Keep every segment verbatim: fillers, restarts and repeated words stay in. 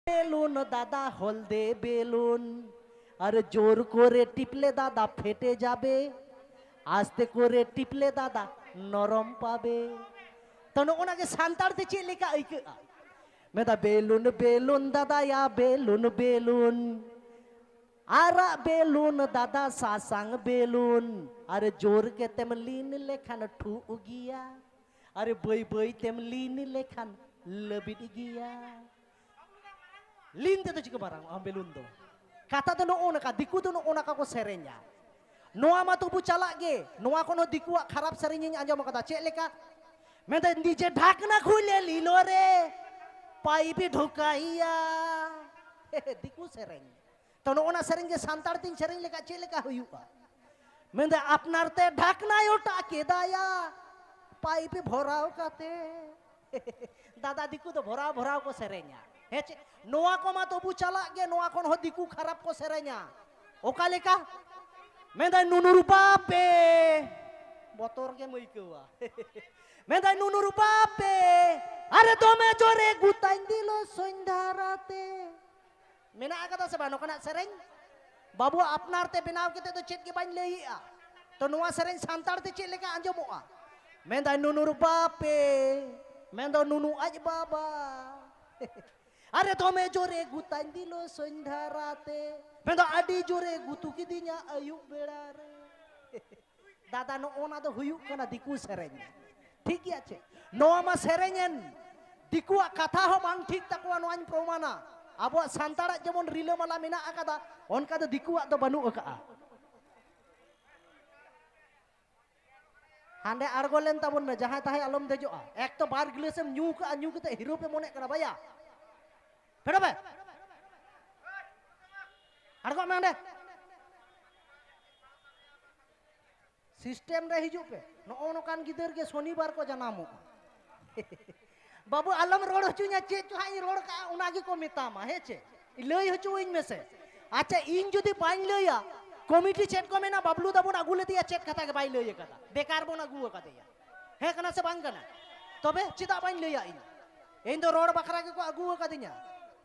Balloon দাদা, হলদে balloon. আর জোর করে টিপলে দাদা ফেটে যাবে, আস্তে করে টিপলে দাদা নরম পাবে। ᱛᱚ, ᱱᱚᱜᱼᱚ ᱱᱟ ᱜᱮ ᱥᱟᱱᱛᱟᱲ ᱛᱮ ᱪᱮᱫ ᱞᱮᱠᱟ ᱟᱹᱭᱠᱟᱹᱜᱼᱟ? ᱢᱮᱱᱫᱟ, ᱵᱮᱞᱩᱱ ᱵᱮᱞᱩᱱ ᱫᱟᱫᱟᱭᱟ, ᱵᱮᱞᱩᱱ ᱵᱮᱞᱩᱱ, ᱟᱨᱟᱜ ᱵᱮᱞᱩᱱ ᱫᱟᱫᱟ, ᱥᱟᱥᱟᱝ ᱵᱮᱞᱩᱱ, ᱟᱨ ᱡᱳᱨ ᱜᱮᱛᱮᱢ ᱞᱤᱱ ᱞᱮᱠᱷᱟᱱ ᱴᱷᱩᱜ ᱜᱮᱭᱟ, ᱟᱨ ᱵᱟᱹᱭ ᱵᱟᱹᱭ ᱛᱮᱢ ᱞᱤᱱ ᱞᱮᱠᱷᱟᱱ ᱞᱟᱹᱵᱤᱫ ᱜᱮᱭᱟ᱾ ᱞᱤᱱ ᱛᱮᱫᱚ ᱪᱤᱠᱟᱹ ᱢᱟᱨᱟᱝᱚᱜᱼᱟ ᱵᱮᱞᱩᱱ ᱫᱚ? ᱠᱟᱛᱷᱟ ᱫᱚ ᱱᱚᱜᱼᱚ ᱱᱚᱝᱠᱟ, ᱫᱤᱠᱩ ᱫᱚ ᱱᱚᱜᱼᱚ ᱱᱚᱝᱠᱟ ᱠᱚ ᱥᱮᱨᱮᱧᱟ᱾ ᱱᱚᱣᱟ ᱢᱟ ᱛᱚᱵᱩ ᱪᱟᱞᱟᱜ ᱜᱮ, ᱱᱚᱣᱟ ᱠᱷᱚᱱ ᱦᱚᱸ ᱫᱤᱠᱩᱣᱟᱜ ᱠᱷᱟᱨᱟᱯ ᱥᱮᱨᱮᱧ ᱤᱧ ᱟᱸᱡᱚᱢ ᱟᱠᱟᱫᱟ᱾ ᱪᱮᱫ ᱞᱮᱠᱟ? ᱢᱮᱱᱫᱟ, ᱱᱤᱡᱮ ᱰᱷᱟᱠᱱᱟ ᱠᱷᱩᱞᱮ ᱞᱤᱞᱚ ᱨᱮ ᱯᱟᱭᱤᱯ ᱰᱷᱚᱠᱟᱭᱟ᱾ ᱫᱤᱠᱩ ᱥᱮᱨᱮᱧ᱾ ᱛᱚ, ᱱᱚᱜᱼᱚ ᱱᱟ ᱥᱮᱨᱮᱧ ᱜᱮ ᱥᱟᱱᱛᱟᱲ ᱛᱤᱧ ᱥᱮᱨᱮᱧ ᱞᱮᱠᱷᱟᱱ ᱪᱮᱫ ᱞᱮᱠᱟ ᱦᱩᱭᱩᱜᱼᱟ? ᱢᱮᱱᱫᱟ, ᱟᱯᱱᱟᱨ ᱛᱮ ᱰᱷᱟᱠᱱᱟᱭ ᱚᱴᱟᱜ ᱠᱮᱫᱟᱭᱟ, ᱯᱟᱭᱤᱯ ᱵᱷᱚᱨᱟᱣ ᱠᱟᱛᱮ᱾ ᱫᱟᱫᱟ, ᱫᱤᱠᱩ ᱫᱚ ᱵᱷᱚᱨᱟᱣ ᱵᱷᱚᱨᱟᱣ ᱠᱚ ᱥᱮᱨᱮᱧᱟ᱾ ᱦᱮᱸ ᱪᱮ? ᱱᱚᱣᱟ ᱠᱚᱢᱟ ᱛᱚᱵᱩ ᱪᱟᱞᱟᱜ ᱜᱮ, ᱱᱚᱣᱟ ᱠᱷᱚᱱ ᱦᱚᱸ ᱫᱤᱠᱩ ᱠᱷᱟᱨᱟᱯ ᱠᱚ ᱥᱮᱨᱮᱧᱟ᱾ ᱚᱠᱟ ᱞᱮᱠᱟ? ᱢᱮᱱᱫᱟᱭ, ᱱᱩᱱᱩᱨ ᱵᱟᱯᱮ, ᱵᱚᱛᱚᱨ ᱜᱮᱢ ᱟᱹᱭᱠᱟᱹᱣᱟ᱾ ᱢᱮᱱᱫᱟᱭ, ᱱᱩᱱᱩᱨ ᱵᱟᱯᱮ, ᱟᱨᱮ ᱫᱚᱢᱮ ᱡᱳᱨᱮ ᱜᱩᱛᱟᱧ ᱫᱤᱞᱚ ᱥᱚᱧᱫᱷᱟᱨᱟᱛᱮ᱾ ᱢᱮᱱᱟᱜ ᱟᱠᱟᱫᱟ ᱥᱮ ᱵᱟᱝ ᱱᱚᱝᱠᱟᱱᱟᱜ ᱥᱮᱨᱮᱧ? ᱵᱟᱹᱵᱩ, ᱟᱯᱱᱟᱨ ᱛᱮ ᱵᱮᱱᱟᱣ ᱠᱟᱛᱮ ᱫᱚ ᱪᱮᱫ ᱜᱮ ᱵᱟᱹᱧ ᱞᱟᱹᱭᱮᱜᱼᱟ᱾ ᱛᱚ, ᱱᱚᱣᱟ ᱥᱮᱨᱮᱧ ᱥᱟᱱᱛᱟᱲ ᱛᱮ ᱪᱮᱫ ᱞᱮᱠᱟ ᱟᱸᱡᱚᱢᱚᱜᱼᱟ? ᱢᱮᱱᱫᱟᱭ, ᱱᱩᱱᱩᱨ ᱵᱟᱯᱮ, ᱢᱮᱱᱫᱚ ᱱᱩᱱᱩ ᱟᱡ ᱵᱟᱵᱟ᱾ ᱟᱨᱮ ᱫᱚᱢᱮ ᱡᱳᱨᱮ ᱜᱩᱛᱟᱧ ᱫᱤᱞᱚ ᱥᱚᱧᱫᱷᱟᱨᱟᱛᱮ, ᱢᱮᱱᱫᱚ ᱟᱹᱰᱤ ᱡᱳᱨᱮ ᱜᱩᱛᱩ ᱠᱤᱫᱤᱧᱟ ᱟᱹᱭᱩᱵ ᱵᱮᱲᱟ ᱨᱮ᱾ ᱫᱟᱫᱟ, ᱱᱚᱜᱼᱚ ᱱᱟ ᱫᱚ ᱦᱩᱭᱩᱜ ᱠᱟᱱᱟ ᱫᱤᱠᱩ ᱥᱮᱨᱮᱧ᱾ ᱴᱷᱤᱠ ᱜᱮᱭᱟ ᱪᱮ? ᱱᱚᱣᱟ ᱢᱟ ᱥᱮᱨᱮᱧ ᱮᱱ, ᱫᱤᱠᱩᱣᱟᱜ ᱠᱟᱛᱷᱟ ᱦᱚᱸ ᱵᱟᱝ ᱴᱷᱤᱠ ᱛᱟᱠᱚᱣᱟ, ᱱᱚᱣᱟᱧ ᱯᱨᱚᱢᱟᱱᱟ᱾ ᱟᱵᱚᱣᱟᱜ ᱥᱟᱱᱛᱟᱲᱟᱜ ᱡᱮᱢᱚᱱ ᱨᱤᱞᱟᱹᱢᱟᱞᱟ ᱢᱮᱱᱟᱜ ᱟᱠᱟᱫᱟ, ᱚᱱᱠᱟ ᱫᱚ ᱫᱤᱠᱩᱣᱟᱜ ᱫᱚ ᱵᱟᱹᱱᱩᱜ ᱟᱠᱟᱫᱼᱟ᱾ ᱦᱟᱸᱰᱮ ᱟᱬᱜᱚ ᱞᱮᱱ ᱛᱟᱵᱚᱱ ᱢᱮ, ᱡᱟᱦᱟᱸᱭ ᱛᱟᱦᱟᱸᱭ ᱟᱞᱚᱢ ᱫᱮᱡᱚᱜᱼᱟ᱾ ᱮᱠ ᱛᱚ ᱵᱟᱨ ᱜᱤᱞᱟᱹᱥ ᱮᱢ ᱧᱩ ᱠᱟᱜᱼᱟ, ᱧᱩ ᱠᱟᱛᱮ ᱦᱤᱨᱳ ᱯᱮ ᱢᱚᱱᱮᱜ ᱠᱟᱱᱟ ᱵᱟᱭᱟ᱾ ᱯᱷᱮᱰᱚᱜ ᱢᱮ, ᱟᱬᱜᱚᱜ ᱢᱮ ᱦᱟᱸᱰᱮ᱾ ᱥᱤᱥᱴᱮᱢ ᱨᱮ ᱦᱤᱡᱩᱜ ᱯᱮ᱾ ᱱᱚᱜᱼᱚ ᱱᱚᱝᱠᱟᱱ ᱜᱤᱫᱟᱹᱨ ᱜᱮ ᱥᱚᱱᱤᱵᱟᱨ ᱠᱚ ᱡᱟᱱᱟᱢᱚᱜᱼᱟ᱾ ᱵᱟᱹᱵᱩ, ᱟᱞᱚᱢ ᱨᱚᱲ ᱦᱚᱪᱚᱧᱟ, ᱪᱮᱫ ᱪᱚ ᱦᱟᱸᱜ ᱤᱧ ᱨᱚᱲ ᱠᱟᱜᱼᱟ, ᱚᱱᱟ ᱜᱮᱠᱚ ᱢᱮᱛᱟᱢᱟ, ᱦᱮᱸ ᱪᱮ? ᱞᱟᱹᱭ ᱦᱚᱪᱚᱣᱟᱹᱧ ᱢᱮᱥᱮ᱾ ᱟᱪᱪᱷᱟ, ᱤᱧ ᱡᱩᱫᱤ ᱵᱟᱹᱧ ᱞᱟᱹᱭᱟ, ᱠᱚᱢᱤᱴᱤ ᱪᱮᱫ ᱠᱚ ᱢᱮᱱᱟ, ᱵᱟᱵᱞᱩ ᱫᱟ ᱵᱚᱱ ᱟᱹᱜᱩ ᱞᱮᱫᱮᱭᱟ, ᱪᱮᱫ ᱠᱟᱛᱷᱟ ᱜᱮ ᱵᱟᱭ ᱞᱟᱹᱭ ᱟᱠᱟᱫᱟ, ᱵᱮᱠᱟᱨ ᱵᱚᱱ ᱟᱹᱜᱩ ᱟᱠᱟᱫᱮᱭᱟ᱾ ᱦᱮᱸ ᱠᱟᱱᱟ ᱥᱮ ᱵᱟᱝ ᱠᱟᱱᱟ? ᱛᱚᱵᱮ ᱪᱮᱫᱟᱜ ᱵᱟᱹᱧ ᱞᱟᱹᱭᱟ? ᱤᱧ, ᱤᱧ ᱫᱚ ᱨᱚᱲ ᱵᱟᱠᱷᱨᱟ ᱜᱮᱠᱚ ᱟᱹᱜᱩ ᱟᱠᱟᱫᱤᱧᱟ᱾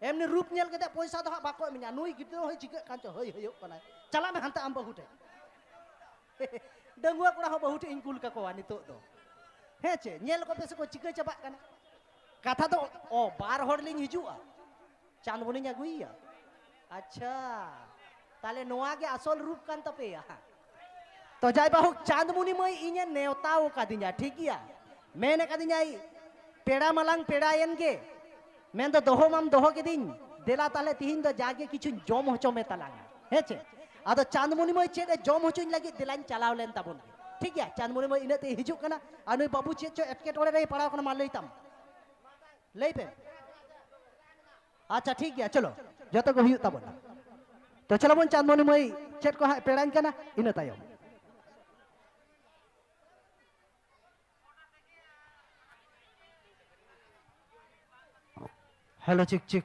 ᱮᱢᱱᱤ ᱨᱩᱯ ᱧᱮᱞ ᱠᱟᱛᱮ ᱯᱚᱭᱥᱟ ᱫᱚ ᱦᱟᱸᱜ ᱵᱟᱠᱚ ᱮᱢᱤᱧᱟ᱾ ᱱᱩᱭ ᱜᱤᱫᱽᱨᱟᱹ ᱦᱚᱸᱭ ᱪᱤᱠᱟᱹᱜ ᱠᱟᱱ ᱪᱚ, ᱦᱟᱹᱭ ᱦᱟᱹᱭᱚᱜ ᱠᱟᱱᱟᱭ᱾ ᱪᱟᱞᱟᱜ ᱢᱮ ᱦᱟᱱᱛᱮ ᱟᱢ ᱵᱟᱹᱦᱩ ᱴᱷᱮᱱ᱾ ᱰᱟᱺᱜᱩᱣᱟᱹ ᱠᱚᱲᱟ ᱦᱚᱸ ᱵᱟᱹᱦᱩ ᱴᱷᱮᱱ ᱤᱧ ᱠᱩᱞ ᱠᱟᱠᱚᱣᱟ ᱱᱤᱛᱚᱜ ᱫᱚ᱾ ᱦᱮᱸ ᱪᱮ? ᱧᱮᱞ ᱠᱚᱯᱮ ᱥᱮ ᱠᱚ ᱪᱤᱠᱟᱹ ᱪᱟᱵᱟᱜ ᱠᱟᱱᱟ᱾ ᱠᱟᱛᱷᱟ ᱫᱚ, ᱚ, ᱵᱟᱨ ᱦᱚᱲ ᱞᱤᱧ ᱦᱤᱡᱩᱜᱼᱟ, ᱪᱟᱸᱫᱽᱢᱩᱱᱤᱧ ᱟᱹᱜᱩᱭᱮᱭᱟ᱾ ᱟᱪᱪᱷᱟ, ᱛᱟᱦᱞᱮ ᱱᱚᱣᱟ ᱜᱮ ᱟᱥᱚᱞ ᱨᱩᱯ ᱠᱟᱱ ᱛᱟᱯᱮᱭᱟ᱾ ᱛᱚ ᱡᱟᱭ ᱵᱟᱦᱳᱠ, ᱪᱟᱸᱫᱽᱢᱩᱱᱤ ᱢᱟᱹᱭ ᱤᱧᱮ ᱱᱮᱣᱛᱟ ᱟᱠᱟᱫᱤᱧᱟ, ᱴᱷᱤᱠ ᱜᱮᱭᱟ? ᱢᱮᱱ ᱟᱠᱟᱫᱤᱧᱟᱭ, "ᱯᱮᱲᱟ ᱢᱟᱞᱟᱝ ᱯᱮᱲᱟᱭᱮᱱ ᱜᱮ, ᱢᱮᱱᱫᱚ ᱫᱚᱦᱚ ᱢᱟᱢ ᱫᱚᱦᱚ ᱠᱮᱫᱤᱧ, ᱫᱮᱞᱟ ᱛᱟᱦᱞᱮ ᱛᱤᱦᱤᱧ ᱫᱚ ᱡᱟᱜᱮ ᱠᱤᱪᱷᱩᱧ ᱡᱚᱢ ᱦᱚᱪᱚ ᱢᱮ ᱛᱟᱞᱟᱝᱟ", ᱦᱮᱸ ᱪᱮ? ᱟᱫᱚ ᱪᱟᱸᱫᱽᱢᱩᱱᱤ ᱢᱟᱹᱭ ᱪᱮᱫ ᱮ ᱡᱚᱢ ᱦᱚᱪᱚᱧ ᱞᱟᱹᱜᱤᱫ, ᱫᱮᱞᱟᱧ ᱪᱟᱞᱟᱣ ᱞᱮᱱ ᱛᱟᱵᱚᱱ ᱜᱮ, ᱴᱷᱤᱠ ᱜᱮᱭᱟ? ᱪᱟᱸᱫᱽᱢᱩᱱᱤ ᱢᱟᱹᱭ ᱤᱱᱟᱹᱜ ᱛᱮ ᱦᱤᱡᱩᱜ ᱠᱟᱱᱟ᱾ ᱟᱨ ᱱᱩᱭ ᱵᱟᱹᱵᱩ ᱪᱮᱫ ᱪᱚ ᱮᱴᱠᱮᱴᱚᱬᱮ ᱨᱮᱭ ᱯᱟᱲᱟᱣ ᱠᱟᱱᱟ, ᱢᱟ ᱞᱟᱹᱭ ᱛᱟᱢ, ᱞᱟᱹᱭ ᱯᱮ᱾ ᱟᱪᱪᱷᱟ, ᱴᱷᱤᱠ ᱜᱮᱭᱟ, ᱪᱚᱞᱚ, ᱡᱚᱛᱚ ᱜᱮ ᱦᱩᱭᱩᱜ ᱛᱟᱵᱚᱱᱟ᱾ ᱛᱚ ᱪᱚᱞᱚ ᱵᱚᱱ, ᱪᱟᱸᱫᱽᱢᱩᱱᱤ ᱢᱟᱹᱭ ᱪᱮᱫ ᱠᱚ ᱦᱟᱸᱜ ᱯᱮᱲᱟᱧ ᱠᱟᱱᱟ, ᱤᱱᱟᱹ ᱛᱟᱭᱚᱢ᱾ Hello, check, check.